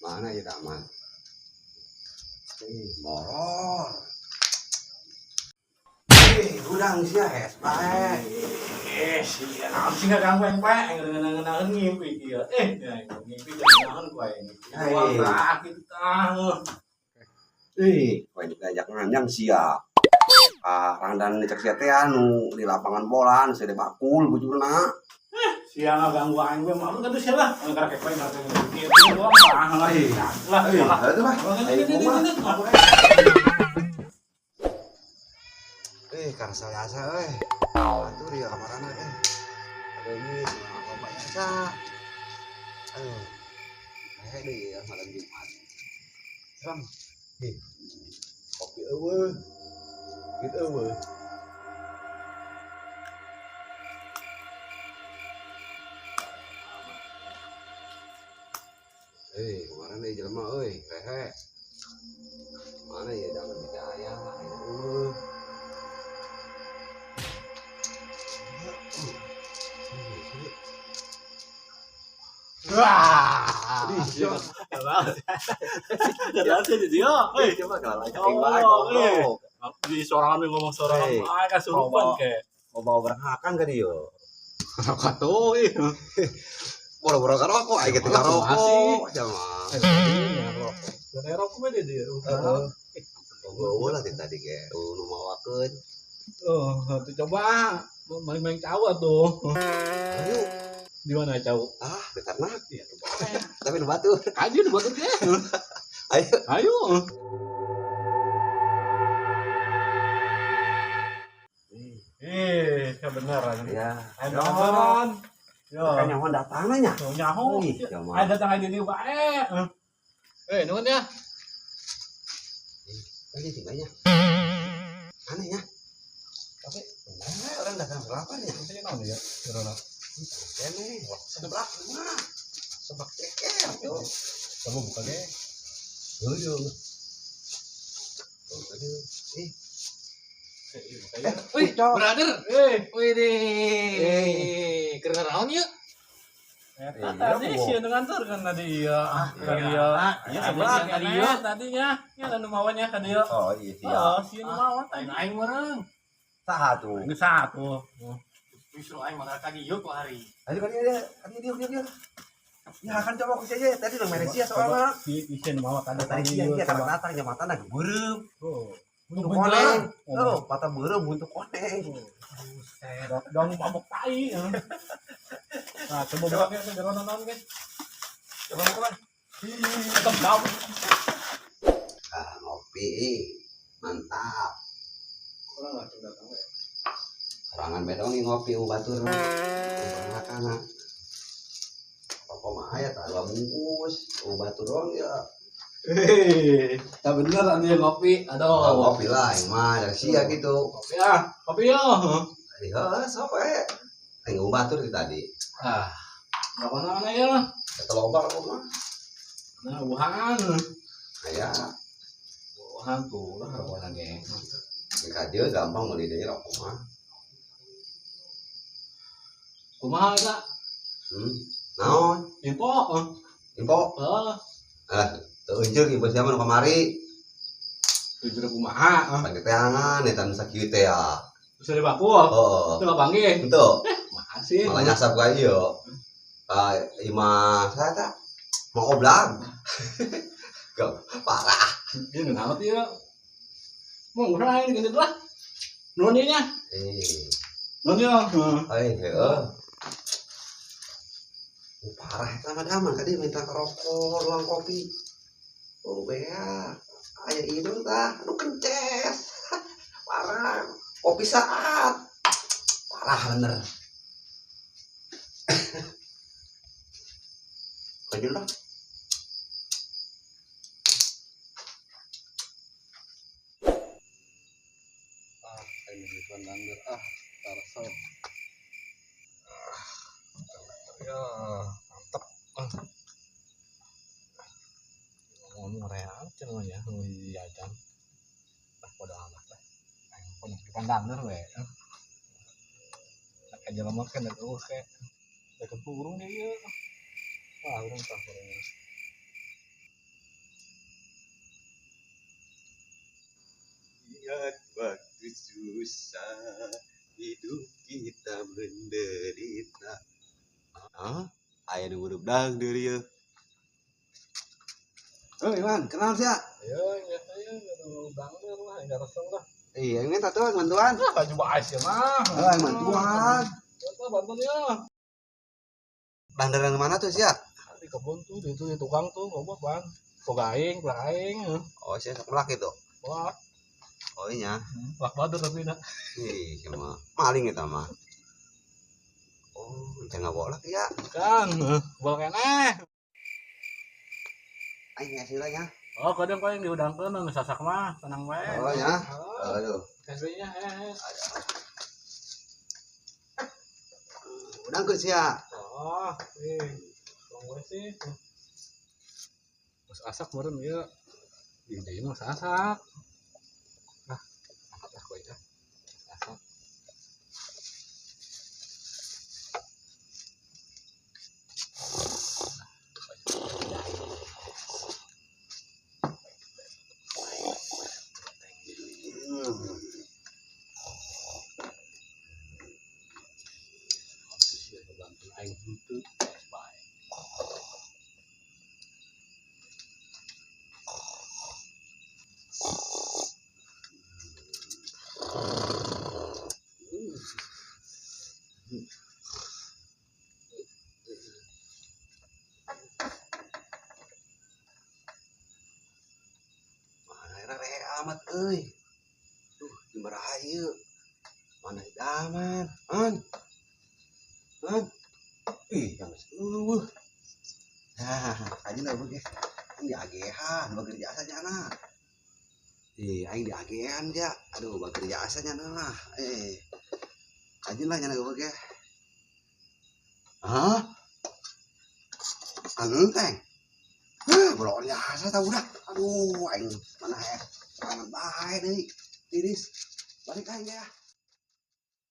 Mana ya taman? Ih, molor. Ih, gudang sia es bae. Eh, sia naon sih ngaganggu aing bae, aing ngeunah-ngeunaheun ngimpi kieu. Eh, ngimpi ngeunaheun ku aing. Wah, kitu tah. Ih, kowe diajak nganjang sia. Ah, rangdan cek sia teh anu di lapangan bola anu sede bakul bujurna. Sia ngaganggu aing we mah atuh sia lah. Karek kowe ngaganggu kitu doang lah. Lah, lah. Atuh lah. Eh, karasa asa euy. Atuh dia kamarana eh. Ada ini loba asa. Aduh. Kayak deui ya malam Jumat. Serem. Ih. Kopi eueuh. Duit eueuh. Eh, kemarin deui jelema euy, rehe. Mana ya jangan dicaya, eueuh. Wah. Di sorangan ngomong sorangan bae kasurupan ke. Mau bawa berhakan ka dia. Rokok tuh ih. Boro-boro ka rokok aing teh rokok jamaah. Dan rokok mah dia. Heeh. Eueuh lah tadi ge nu mawakeun. Oh, tuh coba maling-maling cau atuh. Ayo. Di mana cau? Ah, di ternak. Iya, tuh boleh. Tapi nu batur. Ayo nu batur ge. Ayo. Ayo. Eh, kebenaran. Ya. Ayo beneran. Yo. Kan nyaho datang nya. Nyaho. Ayo datang aja di wae. Eh, nuhun ya. Ini tinggalnya. Aneh ya. Tapi orang datang berapa ya? Maksudnya naon ya? Corona. Kene, seblak mah. Seblak ceker tuh. Coba buka ge. Aduh. Aduh. Eh. Wih, brother. Eh, Wih deh. Keren naon ieu? Tadi sih nu ngantor kan tadi iya. Tadi iya. Iya, seblak tadi tadi iya. Tadinya. Ya nu mawanya ka dieu. Oh iya siap. Oh, sieun mawa tadi. Aing meureun. Saha tuh? Ini satu. Justru aing mah ka dieu ku hari. Ayo kan dia, dia dia dia. Ya kan coba ku saja tadi nu mere sia soalna. Si sieun mawa kada Tadi sia dia karena datang jam matana beureum. Oh. Buntu koneng. Oh, patah beureum buntu koneng. Buset, dong mabok tai. Nah, coba buka ge, jalan nonton ge. Coba buka, Bang. Tetep dau. Ah, ngopi. Mantap. Orang lah datang we. Sorangan bedong nih ngopi batur. Makan. Rokok mah aya tah dua bungkus, batur doang ya. Hei, tak bener anu yang ngopi. Oh, Aduh. ngopi lah aing mah dari sia gitu. Kopi ah, kopi yo. Iya, sok we. Aing batur di tadi. Ah, enggak mana-mana ya. Eta loba rokok mah. Nah, wuhan. Aya, Wuhan tuh lah rokokna ge. ka dieu gampang meuli deui rokok mah. Kumaha eta? Naon? Info. Info. Heeh. Ah, teu eunjeuk ieu sia mah nu kamari. Tujuh kumaha? Pangeteangan eta nu sakieu teh ya. Terus ada bakul. Heeh. Itu panggih. Henteu. Makasih. Malah nyasap ka ieu. Ah, imah saya tak mau oblang. Gak parah. Ini ngeunah ieu. Mau ngurang ini gitu lah. Nuhun ieu nya. Eh, Nuhun ieu. eh, heeh. Parah eta mah daman tadi minta rokok, ruang kopi. Oh, bea. Aya ieu tah, anu kences. Parah. Kopi saat. Parah bener. Lanjut lah. Ah, ini di ah, tarsel. Ya, mantap. Ah. Ngomong real cenah ya, ngomong jajan. Ah, bodo amat lah. Aing pun di pandanger we. Nak aja lama kan eueuh ke. Da kepurung ieu. Wah, urang tah urang. Susah hidup kita menderita. Hah? Aya nu ngurup dangdeur ieu. Oh, Iwan, kenal sia? Ayo, ya ayo, dangdeur lah, enggak reseng lah. Iya, ini tatu bantuan. Ah, baju bae sih mah. Oh, bantuan. Bantuan, bantuan ya. Dangdeuran mana tuh sia? Di kebun tuh, di itu di tukang tuh, ngobot bang. Boga aing, pelak aing. Oh, sia sok melak itu. Wah, Oh iya. pelak badur tapi nak. Ih, sama maling eta mah. Oh, jangan bolak ya. Kan, bol keneh. Aing ngasih lah nya. Oh, kadang kau yang diudangkeun nu sasak mah, tenang wae. Oh ya. Oh, Aduh. SB-nya eh. Udangkeun sia. Oh, eh. Tong we sih. Terus asak meureun ieu. Di dieu mah asak. Ah, angkat ah kowe ah. Asak. Aing henteu geus bae. Mana era rehe amat euy. Duh, jemberah ieu. Mana idaman? An. An. Ih, yang geus eueuh. Nah, aja lah ge. Aing diagehan bager jasa nya na. Ih, aing diagehan ja. Aduh, bager jasa nya na lah. Eh. Kajeun lah nya ge. Hah? Angenteng. Hah, bolon jasa tah budak. Aduh, aing mana ya. Tangan bae deui. Tiris. Balik aing ya.